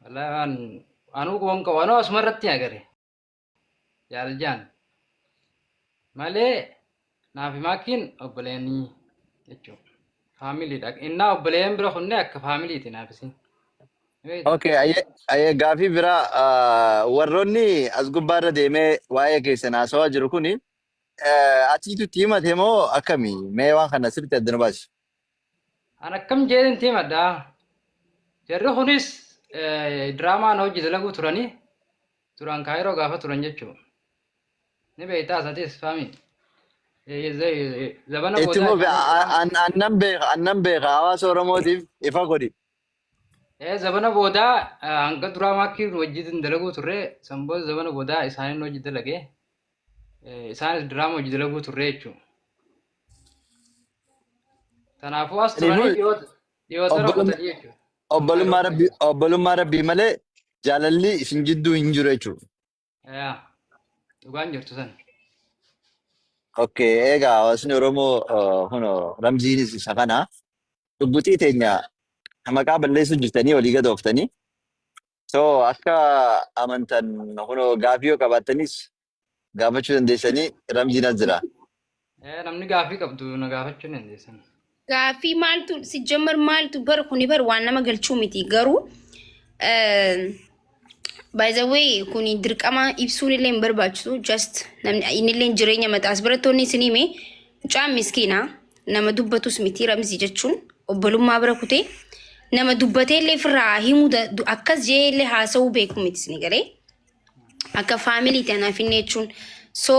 Wallaahi waan anuu quban qabu anuu asuma irratti agare jaaljaan malee naafi maakkiin obboleeyanii jechuudha. Faamiliidha. Innaa obboleeyyan bira kunne akka faamiliiti naaf isin. Beektaa? Okay, ayyee ayyee gaafii biraa warroonni as gubbaarra deemee waa'ee keessan haasawaa jiru kuni atiitu itti himate moo akkami? Mee waan kana sirriitti adda nu baasi. An akkam jeetin himadha. Jarri kunis diraamaan hojii dalaguu turanii duraan kaayiroo gaafa turan jechuudha. Ni beektaa asatis faami. Zabana Itti boodaa fufi isaanii annan beeka annan beeka hawaasa Oromootiif ifa godhi. Zabana boodaa hanga duraa maakkii wajjin dalaguu turre san booda zabana boodaa isaaniin hojii dalage isaanis diraama hojii dalaguu turre jechuudha. Kanaafuu as turanii Kanaafuu dhiyoota rakkatanii jechuudha. Obbolummaa rabbii malee jaalalli isin jidduu hin jiru jechuudha. Yaa dhugaan jirtu san. Okay, egaa hawaasni Oromoo kunoo ramziinis isa kana. Dhugguxii teenya maqaa balleessuu jirtanii walii gad ooftanii. So akka amantan kunoo gaafii yoo qabaattanis gaafachuu dandeessanii ramziin as jira. Namni gaafii qabdu na gaafachuu ni dandeessan. Gaaffii maaltu si jammar maaltu bar kuni bar waan nama galchuu miti garuu by the way kuni dirqama ibsuun illee hin barbaachisu just namni inni illee jireenya mataas barattoonni isin hime mucaan miskiina nama dubbatus miti ramzii jechuun obbolummaa bira kutee nama dubbatee illee ofirraa himuu akkas jee illee haasa'uu beeku miti isin galee akka faamiliiti anaaf inni jechuun so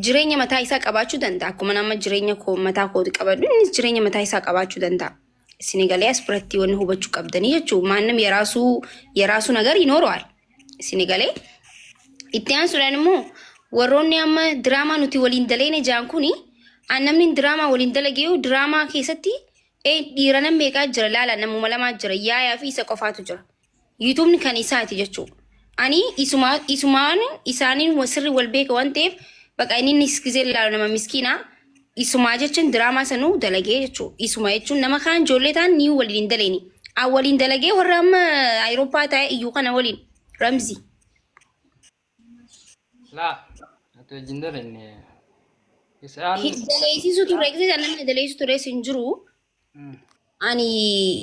jireenya mataa isaa qabaachuu danda'a akkuma nama jireenya koo mataa kooti qabadhu innis jireenya mataa isaa qabaachuu danda'a isin galee as biratti wanni hubachuu qabdanii jechuun maannam yeraasuu yeraasuu nagar ይኖረዋል isin galee itti aansuudhaan immoo warroonni amma diraamaa nuti waliin daleene jaan kuni an namni diraamaa waliin dalageeyu diraamaa keessatti dhiira nam meeqaa jira laala namuma lamaa jira yaayaa fi isa qofaatu jira. Yuutuubni kan isaati jechuudha. Ani isuma isumaan isaaniin sirri wal beeka waan ta'eef baqa inni inni gisee ilaalu nama miskiina isumaa jechuun diraamaa sanuu dalagee jechuudha. Isuma jechuun nama kaan ijoollee ta'an ni waliin hin daleeni. An waliin dalagee warra amma Ayirooppaa taa'e iyyuu kana waliin Ramzi. Laa ati wajjin dalagne. Isaan Daleessisu ture gisee namni daleessisu tures hin jiru. Ani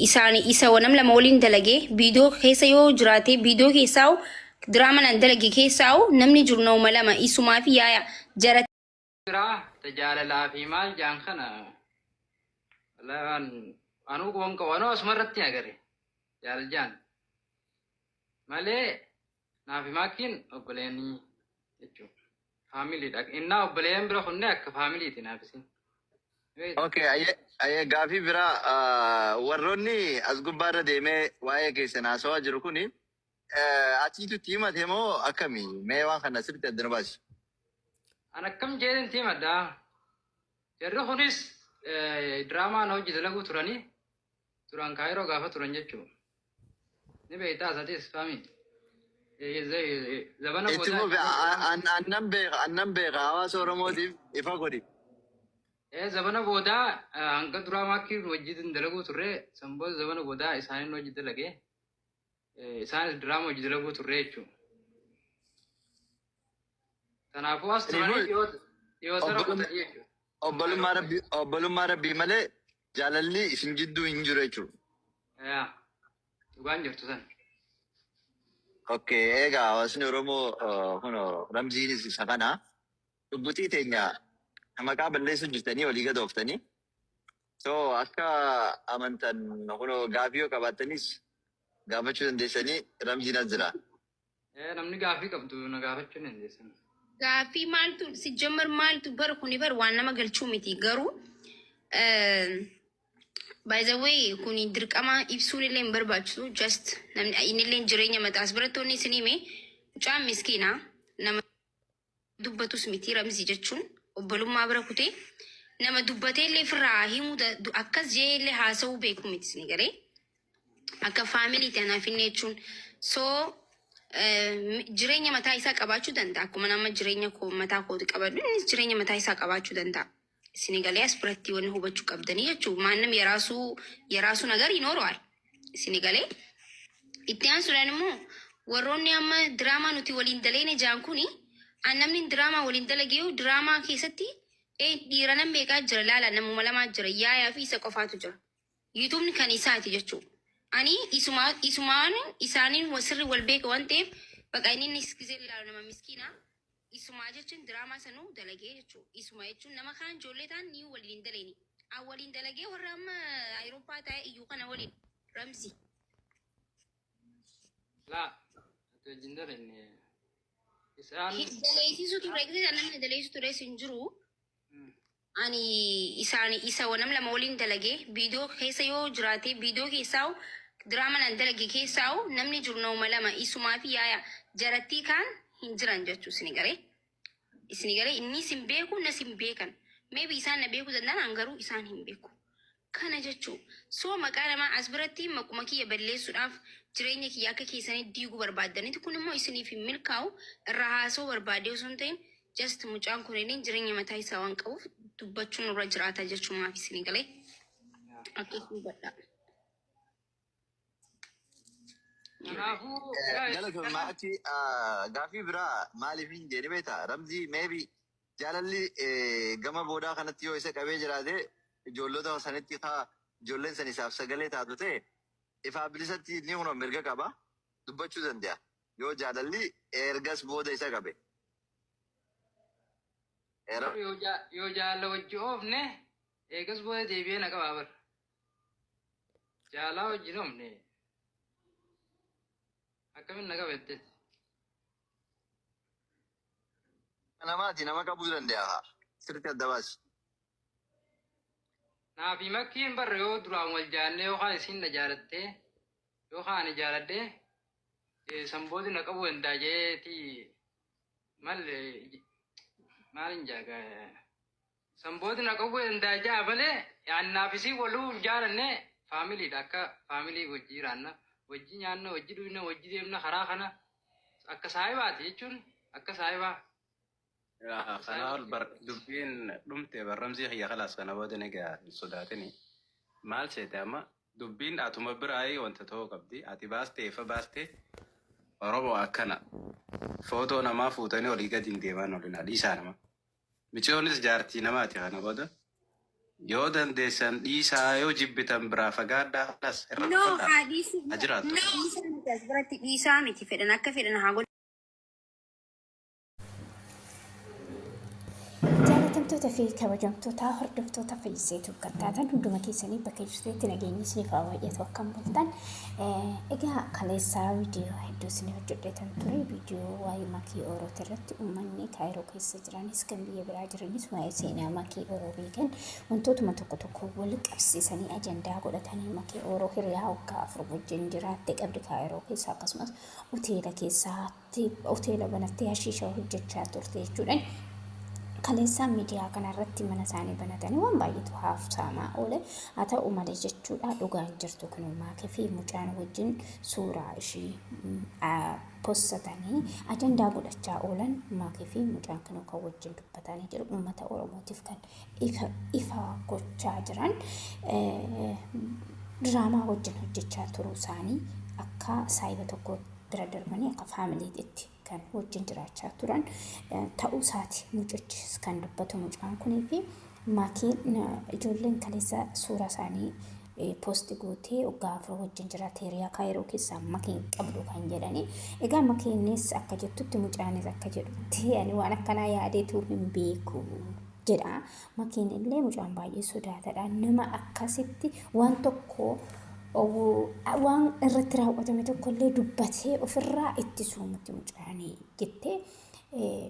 isaan isa nam lama waliin dalagee viidiyoo keessa yoo jiraate viidiyoo keessaa diraamaa nan dalage keessaa namni jiru nama lama isumaa fi yaaya jara biraa tajaalalaa fi maal jaan kana wallaahi waan anuu quban qabu anuu asuma irratti agare jaaljaan malee naafi maakkiin obboleeyanii jechuudha. Faamiliidha. Innaa obboleeyyan bira kunne akka faamiliiti naaf isin. Beektaa? Okay, ayyee ayyee gaafii biraa warroonni as gubbaarra deemee waa'ee keessan haasawaa jiru kuni atiitu itti himate moo akkami? Mee waan kana sirriitti adda nu baasi. An akkam jeetin himadha. Jarri kunis diraamaan hojii dalaguu turanii duraan kaayiroo gaafa turan jechuudha. Ni beektaa asatis faami. Zabana Itti boodaa fufi annan beeka annan beeka hawaasa Oromootiif ifa godhi. Zabana boodaa hanga duraa maakkii wajjin dalaguu turre san booda zabana boodaa isaaniin hojii dalagee isaanis diraama hojii dalaguu turre jechuudha. Kanaafuu as turanii Kanaafuu dhiyoota rakkatanii jechuudha. Obbolummaa rabbii malee jaalalli isin jidduu hin jiru jechuudha. Yaa dhugaan jirtu san. Okay, egaa hawaasni Oromoo kunoo ramziinis isa kana. Dhugguxii teenya maqaa balleessuu jirtanii walii gad ooftanii. So akka amantan kunoo gaafii yoo qabaattanis gaafachuu dandeessanii ramziin as jira. Namni gaafii qabdu na gaafachuu ni dandeessan. Gaaffii maaltu si jammar maaltu bar kuni bar waan nama galchuu miti garuu by the way kuni dirqama ibsuun illee hin barbaachisu just namni inni illee jireenya mataas barattoonni isin hime mucaan miskiina nama dubbatus miti ramzi jechuun obbolummaa bira kutee nama dubbatee illee ofirraa himuu akkas jee illee haasa'uu beeku miti isin galee akka faamiliiti anaaf inni jechuun so jireenya mataa isaa qabaachuu danda'a akkuma nama jireenya koo mataa kooti qabadhu innis jireenya mataa isaa qabaachuu danda'a isin galee as biratti wanni hubachuu qabdanii jechuun maannam yeraasuu yeraasuu nagar ይኖረዋል isin galee. Itti aansuudhaan immoo warroonni amma diraamaa nuti waliin daleene jaan kuni an namni diraamaa waliin dalagee diraamaa keessatti dhiira nam meeqaa jira laala namuma lamaa jira yaayaa fi isa qofaatu jira. Yuutuubni kan isaati jechuudha. Ani isumaan isaaniin sirri wal beeka waan ta'eef baqa inni gisee ilaalu nama miskiina. Isumaa jechuun diraamaa sanuu dalagee jechuudha. Isuma jechuun nama kaan ijoollee ta'an ni waliin hin daleeni. An waliin dalagee warra amma Awurooppaa taa'e iyyuu kana waliin Ramzi. Laa ati wajjin dalagne. Isaan Daleessisu ture gisee namni daleessu tures hin jiru. Ani isaan isa nam lama waliin dalagee viidiyoo keessa yoo jiraate viidiyoo keessaa diraamaa nan dalage keessaa namni jiru nama lama isumaa fi yaaya jarattii kaan hin jiran jechuu isini galee. Isini galee inni isin beeku nas hin beekan. Maybe isaan na beekuu danda'an an garuu isaan hin beeku. Kana jechuu soo maqaa namaa as biratti maquma kiyya balleessuudhaaf jireenya kiyya akka keessanii diiguu barbaaddanitti kun immoo isiniif hin milkaa'u irraa haasoo barbaadee osoo hin ta'in just mucaan kun illee jireenya mataa isaa waan qabuuf dubbachuun irra jiraata jechuumaaf isinii galee akkas hubadha. Kanaafuu Galatoomaa gaaffii biraa maaliif hin jedhe beektaa Ramzii maybe jaalalli gama boodaa kanatti yoo isa qabee jiraate ijoollota sanitti haa ijoolleen san isaaf sagalee taatu ta'e ifaa bilisatti ni hunoo mirga qaba dubbachuu danda'a yoo jaalalli ergas booda isa qabe. Yoo jaala wajji oofne eegas booda deebi'ee na qabaa bara. Jaalaa wajjin oofne akkamiin na qaba jetteeti. Namaati nama qabuu danda'a sirriitti adda baasi. Naafi makkiin barra yoo duraan wal jaannee yookaan isin na jaalattee yookaan ani jaaladhee sanbooti na qabuu danda'a jeeti mal maalin jaaga sanbooti na qabuu danda'a jaa malee naaf isin waluu hin jaalanne faamiliidha akka faamilii wajji jiraanna wajji nyaanna wajji dhugna wajji deemna karaa kana akka saahibaati jechuun akka saahibaa. Kanaa ol bar dubbiin dhumte barramsii kiyya kalaas kana booda ni gaa hin sodaatini. Maal seete amma dubbiin atuma biraayii wanta ta'uu qabdi. Ati baastee ifa baastee Oromoo akkana. Footoo namaa fuutanii olii gadi hin deeman olin dhiisaa nama. Miciyoonis jaartii namaati kana booda. Yoo dandeessan dhiisaa yoo jibbitan biraa fagaadhaa kalas irra No, uffadhaa. haa dhiisu. Ha jiraattu. Dhiisaa miti as biratti dhiisaa miti fedhan akka fedhan haa godhan. Jaalatamtoota fi kabajamtoota hordoftoota Fayyiseetuuf kan taatan hunduma keessanii bakka jirtanitti nageenyi isiniif haa baay'atu akkam bultan. Egaa kaleessaa viidiyoo hedduu isinii hojjedheetan ture viidiyoo waa'ee Makii Orooti irratti uummanni Kaayiroo keessa jiranis kan biyya biraa jiranis waa'ee seenaa Makii Oroo beekan wantootuma tokko tokko wal qabsiisanii ajandaa godhatanii Makii Oroo hiriyaa waggaa 4 wajjin jiraatte qabdi Kaayiroo keessa akkasumas hoteela keessaatti hoteela banattee hashiisha hojjechaa turte jechuudhaan kaleessaan miidiyaa kanarratti mana isaanii banatanii waan baay'eetu haasa'amaa oole. Haa ta'u malee jechuudha dhugaan jirtu kun Maakii fi mucaan wajjin suuraa ishii possatanii ajandaa godhachaa oolan Maakii fi mucaan kun kan wajjin dubbatanii jiru uummata Oromootiif kan ifa ifa gochaa jiran diraamaa wajjin hojjechaa turuu isaanii akka saayiba tokko bira darbanii akka faamiliitti kan wajjin jiraachaa turan ta'uu isaati mucichis kan dubbatu mucaan kunii fi maakiin ijoolleen kaleessa suuraa isaanii poosti gootee waggaa 4 wajjin jiraate hiriyaa Kaayiroo keessaa Makiin qabdu kan jedhani. Egaa Makiinis akka jettutti mucaanis akka jedhutti ani waan akkanaa yaadeetu hin beeku jedha. Makiin illee mucaan baay'ee sodaatadha. Nama akkasitti waan tokko waan irratti raawwatame tokko illee dubbatee ofirraa ittisuu miti mucaanii jettee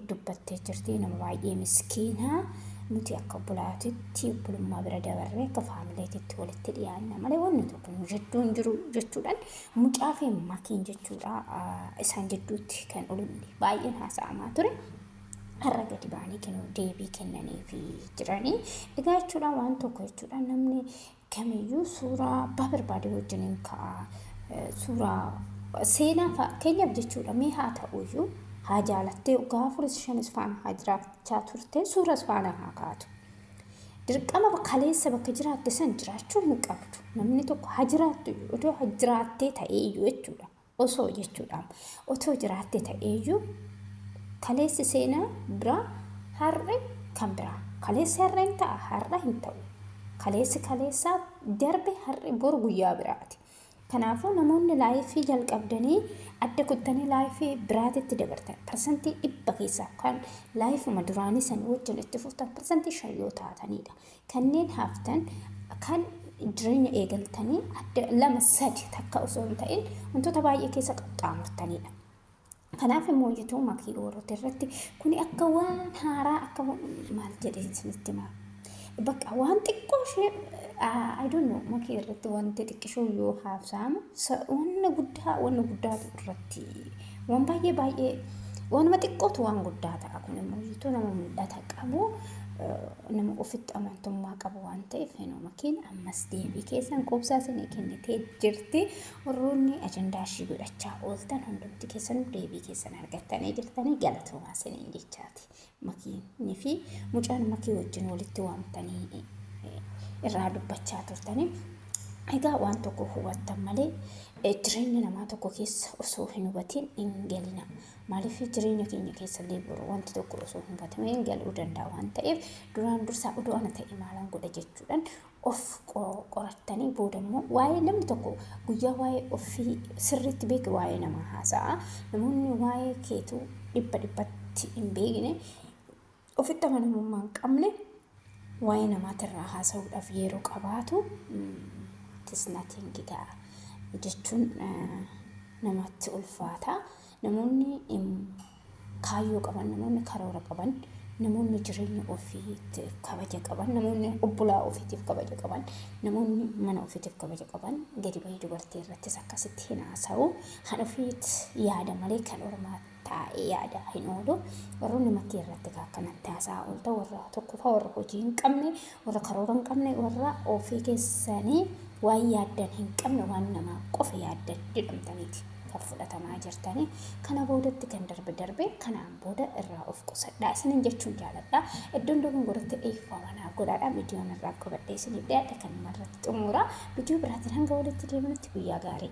dubbattee jirti. Nama baay'ee miskiinaa nuti akka obbolaatitti obbolummaa bira dabarree akka faamileetitti walitti dhiyaanna malee wanni tokko nu jidduu hin jiru jechuudhaan mucaa fi makiin jechuudha isaan jidduutti kan ololli baay'een haasa'amaa ture. Har'a gadi ba'anii kennu deebii kennanii fi jiranii. Egaa jechuudha waan tokko jechuudha namni kamiyyuu suuraa abbaa barbaade wajjin hin ka'a. Suuraa seenaa fakkeenyaaf jechuudha mee haa ta'uyyuu haa jaalattee waggaa 4 5 faana haa jiraachaa turte suuras faana haa kaatu. Dirqama kaleessa bakka jiraatte san jiraachuu hin qabdu. Namni tokko haa jiraattu iyyuu otoo haa jiraattee ta'ee iyyuu jechuudha. Osoo jechuudha. Otoo jiraatte ta'eeyyuu kaleessi seenaa biraa, har'i kan biraa. Kaleessi har'a hin ta'a, har'a hin ta'u. Kaleessi kaleessaa darbe, har'i boru guyyaa biraati. Kanaafuu namoonni life jalqabdanii adda kuttanii life biraatitti dabartan 100% keessaa kan lifeuma duraanii san wajjin itti fuftan 5% yoo taatanidha. Kanneen haftan kan jireenya eegaltanii adda lama sadi takka osoo hin ta'in wantoota baay'ee keessa qaxxaamurtanidha. Kanaaf immoo jituu Makii Oorooti irratti kuni akka waan haaraa, akka maal jedhee isinitti himaa. Bakka waan xiqqoo ishee, I don't know, Makii irratti wanti xiqqishoo yoo haasa'amu wanna guddaa, wanna guddaatu irratti, waan baay'ee baay'ee, waanuma xiqqootu waan guddaa ta'a. Kun immoo jituu nama mul'ata qabu, nama ofitti amantummaa qabu waan ta'eef, Makiin ammas deebii keessan quubsaa isinii kennitee jirti. Warroonni ajandaa ishii godhachaa ooltan hundumti keessan deebii keessan argattanii jirtanii, galatoomaa isiniin jechaati. Makiinii fi mucaan Makii wajjin walitti waamtanii irraa dubbachaa turtanii. Egaa waan tokko hubattan malee jireenya namaa tokko keessa osoo hin hubatin hin galina. Maaliif, jireenya keenya keessa illee boru wanti tokko osoo hin hubatamee galuu danda'a waan ta'eef, duraan dursaa odoo ana ta'e maalaan godha jechuudhaan of qorattanii booda immoo waa'ee namni tokko guyyaa waa'ee ofii sirriitti beeke waa'ee namaa haasa'a. Namoonni waa'ee keetuu dhibba dhibbatti hin beekne, ofitti amanamummaa hin qabne, waa'ee namaatirraa haasa'uudhaaf yeroo qabaatu tisnatiin gigaa jechuun namatti ulfaata. Namoonni kaayyoo qaban, namoonni karoora qaban, namoonni jireenya ofiitiif kabaja qaban, namoonni obbolaa ofiitiif kabaja qaban, namoonni mana ofiitiif kabaja qaban gadi bahii dubartii irrattis akkasitti hin haasa'u. Kan ofiitti yaada malee kan ormaa taa'ee yaada hin oolu. Warroonni Makii irratti akkanatti haasa'aa ooltan warra tokkoffaa warra hojii hin qabne, warra karoora hin qabne, warra ofii keessanii waan yaaddan hin qabne, waan namaa qofa yaaddan jedhamtaniiti kan fudhatamaa jirtanii. Kana boodatti kan darbe darbe, kanaan booda irraa of qusadhaa isinin jechuun jaaladha. Iddoon dogongoratti dhiifama naa godhaadha. Viidiyoon irraa qabadhee isiniif dhiyaadhe kanuma irratti xumura. Viidiyoo biraatiin hanga walitti deebinutti guyyaa gaarii.